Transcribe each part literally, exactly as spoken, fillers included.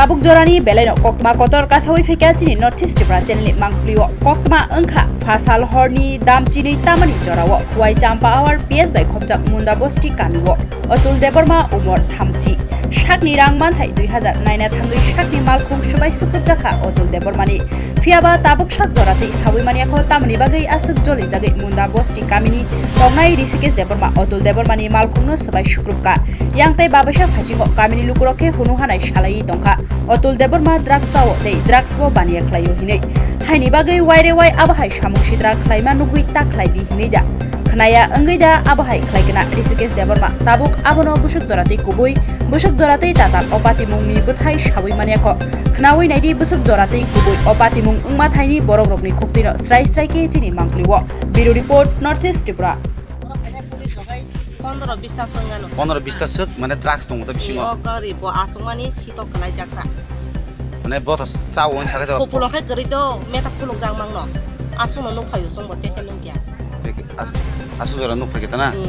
Tabuk jorani belaino koktwma kotor kasawi phaikha chini North East Tripura channel ni mangpli o. Koktwma wngkha phasal horni dam chinwi tamani jorao Khowai Champa Awar P S bai khopjak Munda Bosti kami o Atul Debbarma umor thamchi. Sakni rang manthai dui hazar naina thangwi sakni malkhung swbai sukrupjakha Atul Debbarmani. Phiyaba tabuk sak jora tei sawi manyakho, tamoni bagwi aswk jolijagwi Munda Bosti kamini tongnai Rishikesh Debbarma Atul Debbarmani malkhungno swbai sukrupkha. Yang tei babaisa phasingo kamini lukurok khe hunu hanai salaiwi tongkha. Atul Debbarma drugs chao tei drugs bo baniya khlaio hinwi. Haini bagwi waire wai abo hai samung sitra khlaima nugwi ta khlai di hinwi da. Khnaya wngwi da abo hai khlai kna Rishikesh Debbarma tabuk abono bwswk jora tei kubui, bwswk jora tei tatal o patimungni bwthai sawi manyakho. Khnawi naidi bwswk jora tei kubui o patimung wngma thaini borokrokni khuktwino srai srai khe chini mangpli o. Bureau Report, North East Tripura. Pondro bista swk wngano. Pondro bista swk, mane drugs tongo ta bisingo? O gari bo aswkmani sitok kwlaijak ta. Mane bo to chao wng sakhe to. Kupulo khe kwrwi do, meta khulukjak mangno. Aswkno nuk phaio chwngbo tei khe nukya. Tei khe as-, aswk jora nuk phaikhe ta na? Mm, mm.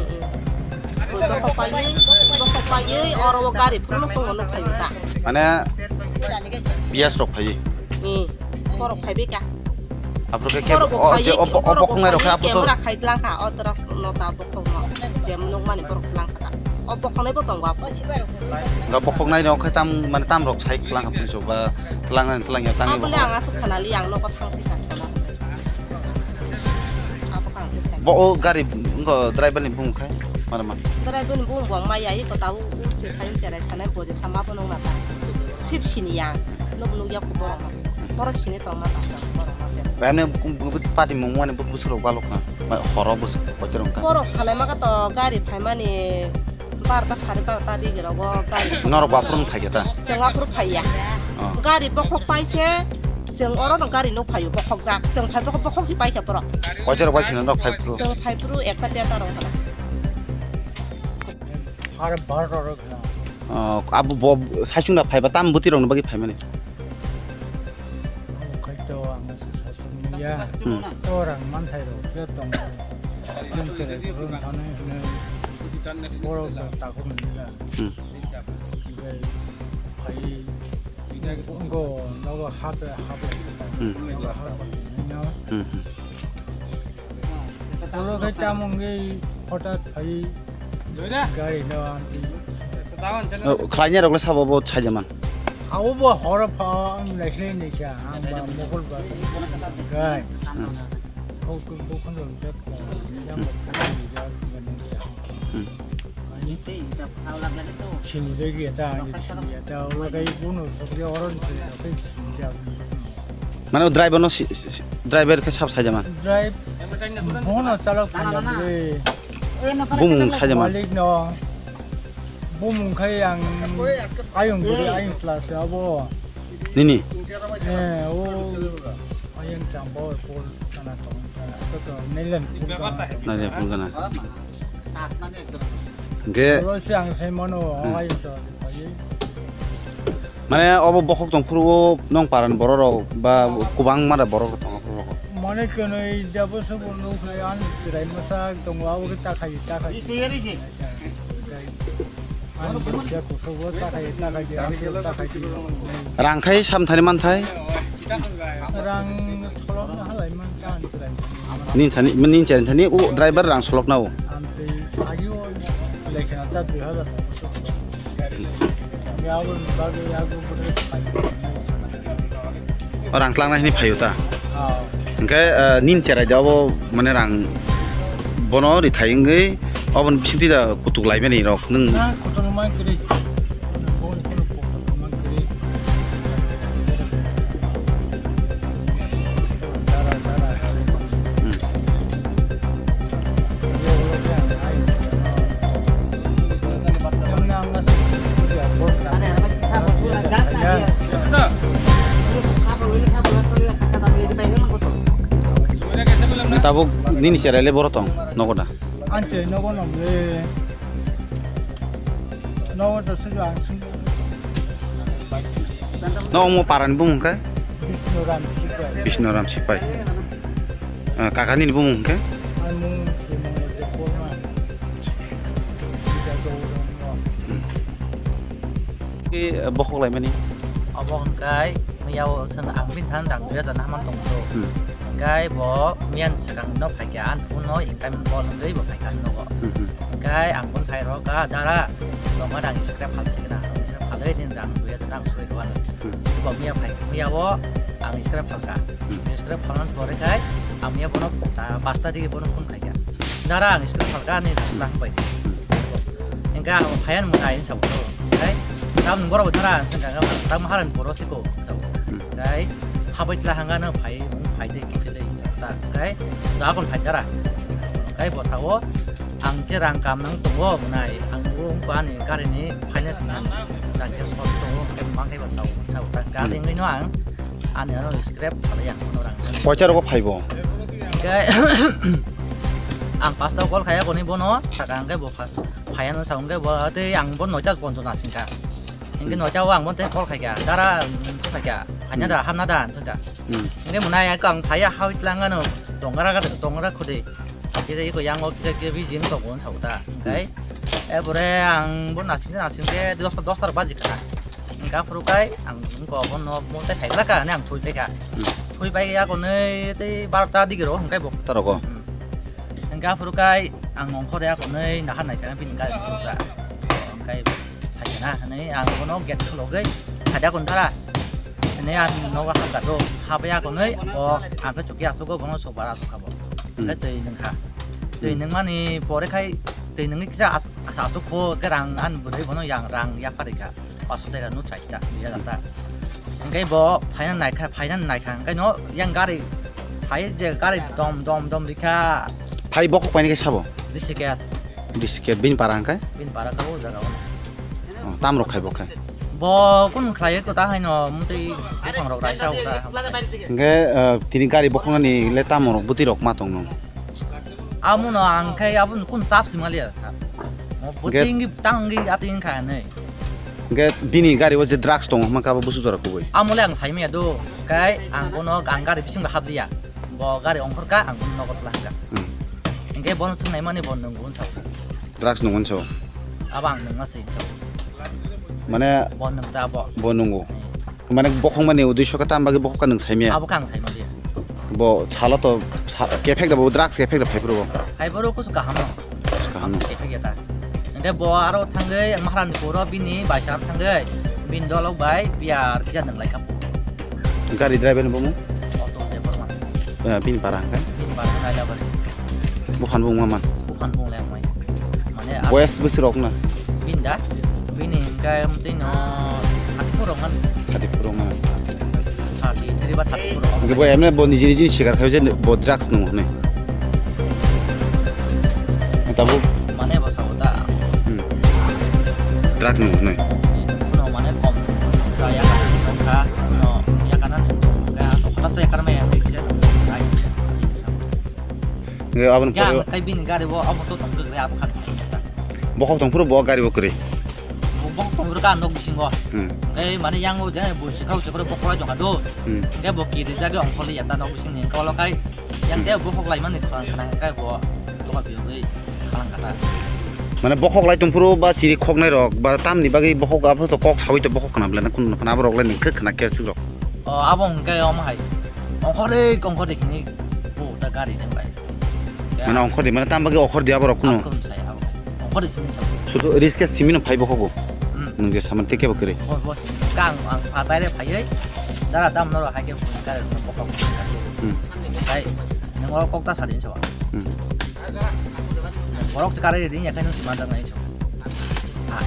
Bokhok paiwi, bokhok paiwi oro o gari phuru no chwngbo nuk phaio ta. Mane bias rok phaiwi? Mm. Borok phaibai ka. Aphuru khe khe borok bo o je phaiwi, o bo-, o borok bo bokhongnai rok khe phaiwi aphuru to camera khai tlang kha, o tras nota bokhokno. Je nukmani borok tlang kha ta. O bokhoknai bo tongo aphuru. Ga bokhoknai rok khe tam, mane tam rok sai tlang kha phuru ba tlang nani tlang ya tang. Aboni ang aswk khwnali ang nogo thang si ka khwna. Abo kang khe sai. Bo o gari wngkha driver ni bumung khai mara ma. Driver ni bumung bo ang maya iko ta u, u che thai se rai sanai bo je sama bo nung na ta. Sip sini yang. Nuk nuk ya ko borok ma. Borok sini tong ma ta sa borok ma se. Ba ne bu pati mung mani bu busuk rok balok na. Ma horo busuk kotor wngkha. Borok salai ma ka to gari phai mani barta sari barta di gero go gari. Norok ba phurung phai khe ta. Chwng aphuru phai ya. Oh. Gari bokhok pai se chwng oro no gari nuk phaio bokhok jak. Chwng phai bokhok bokhok si pai khe borok. Kotor bai sini norok phai phuru. Chwng phai phuru ekta deta rong khala. Har bar rok. Oh, abo bo saichung da phai ba tam buti rok no bagi phai mani. Khaito ang se sasung ya. Hmm. Orang manthai rok je tong. Jeng tere rung thani hwnwi borok rok takhuk nini ya. Hmm. Bai khai go nogo hap hap. Hmm. Nogo hap nini ya. Hmm, hmm. Oro khai tamo wngwi hothat phai gari no amtwi. Oh, khlainai rok le sabo bo sajaman. Abo bo horo pha ang naikhlai ni kha, ang ba mokol ba. Gai. Hmm. Kok kok kok kok jat. Hmm. Sini jagi ya ta, sini ya ta, oro kai bono sokya oro ni sini ya. Mane o driver no si, si, si, driver khe sab sajaman. Drive bono chalok thangya bwle. Bumung sajaman. Malik no. Bumung khai ang ayung bwle ayung chwla se abo. Nini? Eh, o ayung chambao pol kana tong kana. Ko to nailen pol kana. Nailen pol kana. Hingke oro se ang sai mano, hmm, ayung chwla se phai. Mane obo bokhok tong phuru o nong paran borok rok ba kwbangma da borok rok tongo phuru rok. Mane kwnwi jabo se bo nuk lai an chwrai masa tongo abo khe ta khai ta khai. Ang bo se kuthuk o ta khai ta khai ang bo ta khai. Rang khai samthani manthai. Rang solok na halai man ta an chwrai. Nin thani, nin chwrai thani o driver rang solok na o. Ang tei agi o lekha ta dui hazar. O rang tlangnai hinwi phaio ta? Ah. Hwnkhe, ah, nini cherai da obo, mane, rang bono rithai wngwi oboni bisingtwi da kutuk laimani rok nwng? Ah, kutuk man kwrwi. Boni kheno kutuk man kwrwi. Hmm. Tabuk nini cherai le boro tong nogo da? Anche nogo nong le. Nogo da sujo ang sing. No omo parani bumung khe? Bisnu Ram Sipai. Bisnu Ram Sipai. Ah, kakani ni bumung khe? Ani bumung se Mongol Debbarma. Hmm. Ke, eh, bokhok laimani? Obo hwnkhe miya o chwng ang bini thani rang dui hajar haman tongkho. Hmm. Hwnkhe bo miya ni swkang no phaikha, ang phone no incoming call wngwi bo phaikha ang nogo. Hmm, hmm. Hwnkhe ang bono sai rwkha, "Dara, tongma rang scrap phalsi gana." Ang scrap phalwi nini rang dui hajar ang soi rwkha. Hmm. Bo miya phai, miya o ang scrap phalkha. Hmm. Scrap phalmani pore khai ang miya bono, ah, pasta digi bono phone khaikha. Dara ang scrap phalkha ani rang pai. Hmm. Hwnkhe ang phaiyan mwnai hinwi sabo. Hwnkhe tamni borok bo dara ang swngkha, "Tamo harani borok siko," sabo. Hmm. Hwnkhe habai tla hanga no phai, phai de, khe de, hinwi sabo ta. Hwnkhe da kon phai dara. Hwnkhe bo sabo, "Ang khe rang kam nang tongo mwnai, ang bo wngkha ani gari ni finance ni rang khe short tongo, hwnkhe mang khe bo sabo," sabo ta. Hwnkhe Hmm. atwngwi no ang ani ano scrap phalai ang no rang. Koita rogo phaibo? Hwnkhe ang pasta call khaiya koni bono, saka hwnkhe bo pha-, phaiya no sa hwnkhe bo tei ang bo noita poncho nasingkha. Hwnkhe Hmm. noita o ang bo tei call khaikha, "Dara, hmm, khaikha, phaina da, Hmm. hamna da," hinwi swngkha. Hmm. Hwnkhe mwnai ang phaiya hawit lang ano, "Tongra ga, tongra khudi." Kisa iko yang o kisa kisa bijin tongo hinwi sabo ta. Hwnkhe Hmm. epore ang bo nasingkhe nasingkhe dosta, dosta rok baji kha. Hwnkhe aphuru khai ang wngkha obo no bo tei phaigra kha hinwi ang thoi paikha. Hmm. Thoi pai ya konwi tei barota digi ro hwnkhe bo. Ta rogo. Hmm. Hwnkhe aphuru khai ang ongkhor ya konwi nahar naikha bini gari phuru kha. Hwnkhe phaikha na hinwi ang bono gate khulogwi khaida kon dara. Hinwi ang nogo habda do. Habya konwi bo ang khe chukya asugo bono sobara asuk kha bo. Hmm. Hwnkhe twi nwngkha. Twi Hmm. nwngmani pore khai twi nwngwi kisa as-, as-, asuk kho khe rang ani bwrwi bono yang rang yapharikha. Paso tera no chaita, dui hajar ta. Hwnkhe bo phaina naikha, phaina naikha, hwnkhe no yang gari phai je gari dom, dom, dom rikha. Phai bokhok paini khe sabo? Rishikesh. Rishikesh, bini para hwnkhe? Bini para kha o jaga o. Oh, tam rok khai bo khe? Bo kun khlai ko ta haino mutui buphang rok raisa o ta. Hwnkhe, eh, tini gari bokhoknani le tam rok bwtwi rok ma tong nung? Amono ang khai aboni kun chap si maliya. Mo Hwnkhe bwtwi wngwi tang wngwi atwi wngkha hinwi. Hwnkhe bini gari o je drugs tongo hwnma khe abo busu jora kubui. Amo le ang sai maya do, kai ang bono ang gari bisingo habliya. Bo gari ongkhor kha, ang bono nogo tla hwnkha. Hmm. Hwnkhe bono swngnai mani bo nwng hwn sao. Drugs nwng hwn sao. Abo ang nwngma se sao. Mane bo nwng ta bo. Bo nwngo. Hmm. Mane bokhok mani udui soka tam bagwi bokhok ka nwng sai maya. Abo kha ang sai maliya. Bo salo to sa-, kephek da bo drugs kephek da phai phuru bo. Phai phuru kusu kaham no. Kaham no. Kephek ya ta. Hwnkhe bo aro thangwi maharani puro bini baisa thangwi bini dolok bai biyar kisa nwnglai kha. Gari driver ni bumu? Auto driver man. Eh, bini para hwnkhe? Bini para hwnkhe Hailabari. Buphang bung ma man? Buphang bung le mai. Mane Boyes bwswk rok na? Bini da? Bini hwnkhe mtwi no thirty-four rok man. Thirty-four rok man. Thirty-three ba thirty-four rok. Hwnkhe bo emne bo niji niji sikar khai je bo drugs nung hwnwi. Tabuk mane bo sao ta. Hmm. Drugs nung hwnwi. Kuno mane kom. Ka ya ka nung kha, kuno ya ka na nung kha, to kota to ya ka na me ya khe. Hwnkhe aboni pore kai bini gari bo abo to tong khe abo khan. Bokhok tong phuru bo gari bo kwrwi. Bo bokhok tong phuru ka nok bisingo. Hmm. Ei mane yang o je bo sikau sikau bokhok lai tong kha do. Hmm. Hwnkhe bo kiri jagwi ongkhorli ya ta nok bisingni hwnkhe olo kai. Yang Hmm. je bokhok lai mani khorang khorang kai bo doga biyogwi khalang kha ta. Mane bokhok lai tong phuru ba chiri khoknai rok ba tamni bagwi bokhok abo to kok sawi to bokhok khna bwlai na kun khna abo rok lai nung khe khna khe aswk rok. O abo hwnkhe omo hai. Ongkhorwi ongkhorwi khini bo ta gari nang bai. Mane ongkhor di, mane tam bagwi okhor di aborok kuno? Abo kuno sai, abo. Ongkhor di simi sai. Sudu risk case simi no phai bo khobo. Hmm. Nung je saman tei kebo kwrwi. Bo, bo simi. Kang ang pha baire phaiwi. Dara dam noro hai khe phone kare no bokok. Hmm. Sai nung oro kok ta sadi so. Hmm. Borok se kare di ya kai no sima dang nai so. Ha.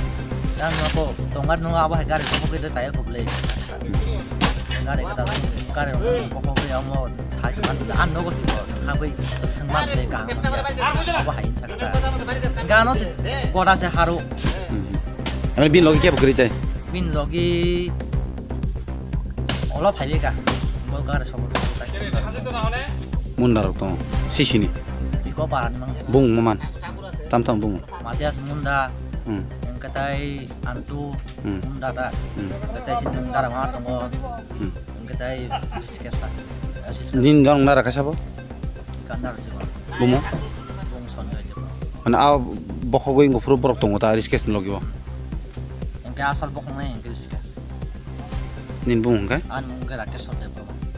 Dang no ko tongar nung abo hai gari ko ke sai ko ble. Gari kata, gari rok bokhok bai amo sai man an nogo si bo, ha bai swng man bai kaham ya. Abo hai sa kata. Gano se goda se haro. Hmm. Amne bin logi kebo kwrwi tai? Bin logi olo phai ka. Bo gari sok. Munda rok tong sisini. Iko parani mang. Bung maman. Tam tam bung. Matias Munda. Hmm. Yang katai Antu. Hmm. Munda ta. Hmm. Katai sin nung dara ma tongo. Hmm. Hwnkhe tai Rishikesh ta. Rishikesh. Nini dong nara kaisa bo? Gandar se bo. Bumo? Bung Sanjay Debbarma. Mane a bokhogwi wngkha phuru borok tongo ta Rishikesh ni logi bo? Hwnkhe asal bokhok nai hwnkhe Rishikesh. Nini bumung khe? Ani bumung khe Rakeshwar Debbarma.